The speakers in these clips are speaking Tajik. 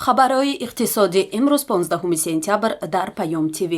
Хабарҳои иқтисодӣ имрӯз, 15 сентябр, дар Паём ТВ.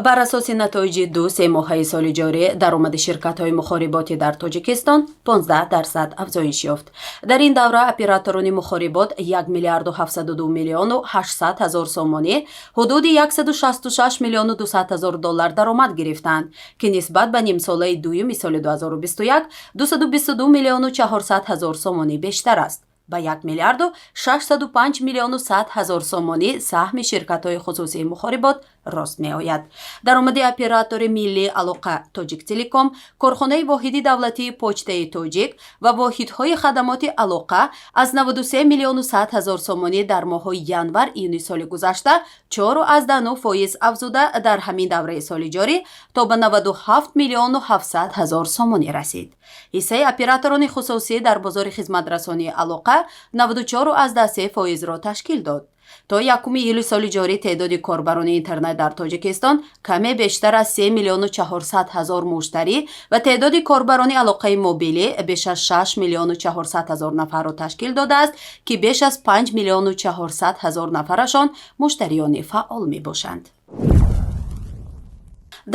Бар асоси натоиҷи ду семоҳаи соли ҷорӣ, даромади ширкатҳои мухориботӣ дар Тоҷикистон 15% афзоиш ёфт. Дар ин давра операторони мухорибот 1 миллиарду 702 миллиону 800 ҳазор сомонӣ, ҳудуди 166 миллиону 200 ҳазор доллар даромад гирифтанд, ки нисбат ба нимсолаи дуюми соли 2021 222 миллиону 400 ҳазор сомонӣ бештар аст. Ба 1 миллиарду 605 миллиону 100 ҳазор сомонӣ саҳми ширкатҳои хусусии мухорибот рост меояд. Даромади оператори миллии алоқа «Тоҷиктелеком», корхонаи воҳиди давлатии «Почтаи тоҷик» ва воҳидҳои хадамоти алоқа аз 93 миллиону 100 ҳазор сомонӣ дар моҳҳои январ июни соли гузашта 4,9% афзуда, дар ҳамин давраи соли ҷорӣ то ба 97 миллиону 700 ҳазор сомонӣ расид. Ҳиссаи операторони хусусӣ дар бозори хизматрасонии алоқа 94,3 фоизро ташкил дод. То 1 июли соли ҷорӣ теъдоди корбарони интернет дар Тоҷикистон каме бештар аз 3 миллиону 400 ҳазор муштарӣ ва теъдоди корбарони алоқаи мобилӣ беш аз 6 миллиону 400 ҳазор нафарро ташкил додааст, ки беш аз 5 миллиону 400 ҳазор нафарашон муштариёни фаъол мебошанд.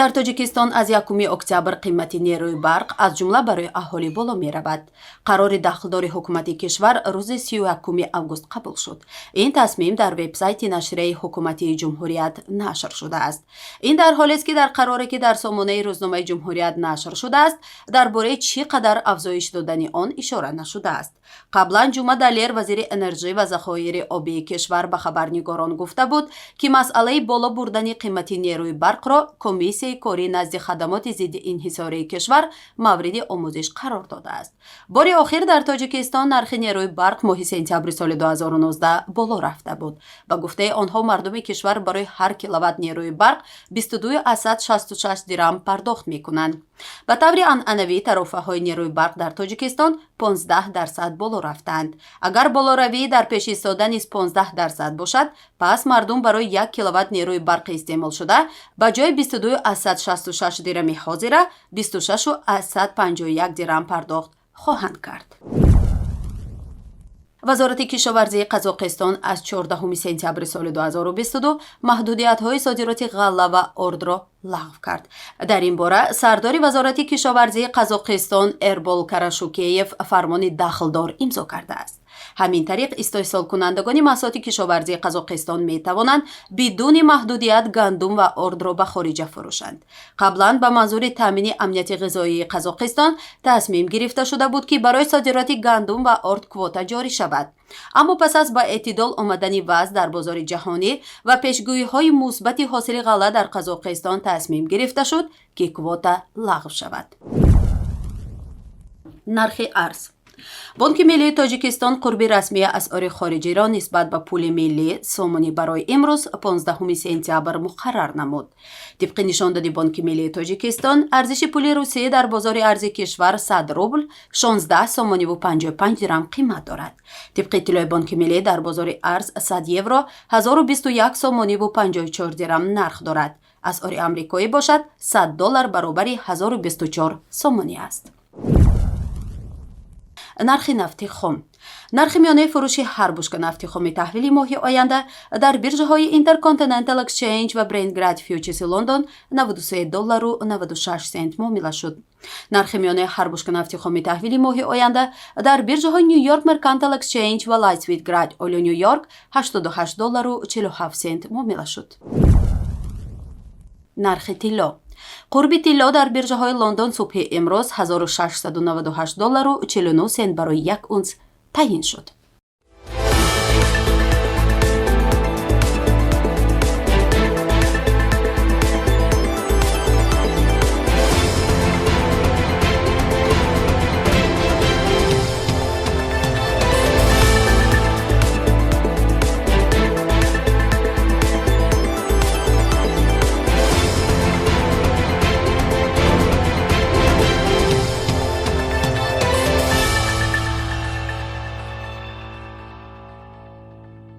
Дар Тоҷикистон аз 1 октябр қимати нерӯи барқ, аз ҷумла барои аҳолӣ, боло меравад. Қарори дахлдори ҳукумати кишвар рӯзи 31 август қабул шуд. Ин тасмим дар вебсайти нашрияи ҳукуматии Ҷумҳурият нашр шудааст. Ин дар ҳолест, ки дар қароре, ки дар сомонаи рӯзномаи Ҷумҳурият нашр шудааст, дар бораи чӣ қадар афзоиш додани он ишора нашудааст. Қаблан Ҷума Далер, вазири энерҷӣ ва захоири обии кишвар, ба хабарнигорон гуфта буд, ки масъалаи боло бурдани қимати нерӯи барқро комиссияи корӣ назди хадамоти зидди инҳисории кишвар мавриди омӯзиш қарор додааст. Бори охир дар Тоҷикистон нархи нерӯи барқ моҳи сентябри соли 2019 боло рафта буд. Ба гуфтаи онҳо, мардуми кишвар барои ҳар киловатт нерӯи барқ 22,66 дирам пардохт мекунанд. Ба таври анъанавӣ тарофаҳои нерӯи барқ дар Тоҷикистон 15% боло рафтаанд. Агар болоравии дар пеш истода низ 15% бошад, пас мардум барои 1 киловатт нерӯи барқи истеъмолшуда ба ҷои 22,66 дирами ҳозира 26,51 дирам пардохт хоҳанд кард. Вазорати кишоварзии Қазоқистон аз 14 сентябри соли 2022 маҳдудиятҳои содироти ғалла ва ордро лағв кард. Дар ин бора сардори Вазорати кишоварзии Қазоқистон Эрбол Карашукеев фармони дахлдор имзо кардааст. Ҳамин тариқ, истеҳсолкунандагони маҳсулоти кишоварзии Қазоқистон метавонанд бидуни маҳдудият гандум ва ордро ба хориҷа фурӯшанд. Қаблан ба манзури таъмини амнияти ғизоии Қазоқистон тасмим гирифта шуда буд, ки барои содироти гандум ва орд квота ҷорӣ шавад. Аммо пас аз ба эътидол омадани вазъ дар бозори ҷаҳонӣ ва пешгӯиҳои мусбати ҳосили ғалла дар Қазоқистон тасмим гирифта шуд, ки квота лағв шавад. Нархи арз. Бонки миллии Тоҷикистон қурби расмии асъори хориҷиро нисбат ба пули миллӣ сомонӣ барои имрӯз, 15 сентябр, муқаррар намуд. Тибқи нишондоди Бонки миллии Тоҷикистон, арзиши пули Русия дар бозори арзи кишвар 100 рубл 16 сомониву 55 дирам қимат дорад. Тибқи иттилои Бонки миллӣ, дар бозори арз 100 евро 1021 сомониву 54 дирам нарх дорад. Асъори амрикоӣ бошад, 100 доллар баробари 1024 сомонӣ аст. Нархи нафти хом. Нархи миёнаи фурӯши ҳар бушка нафти хоми таҳвили моҳи оянда дар биржаҳои Intercontinental Exchange ва Brent Grade Futures Лондон 93 доллару 96 сент муомила шуд. Нархи миёнаи ҳар бушка нафти хоми таҳвили моҳи оянда дар биржаҳои New York Mercantile Exchange ва Light Sweet Crude Oil Нью Йорк 88 доллару 47 сент муомила шуд. Нархи тилло. Қурби тилло дар биржаҳои Лондон субҳи имрӯз 1698 доллару 49 сент барои як унс таъйин шуд.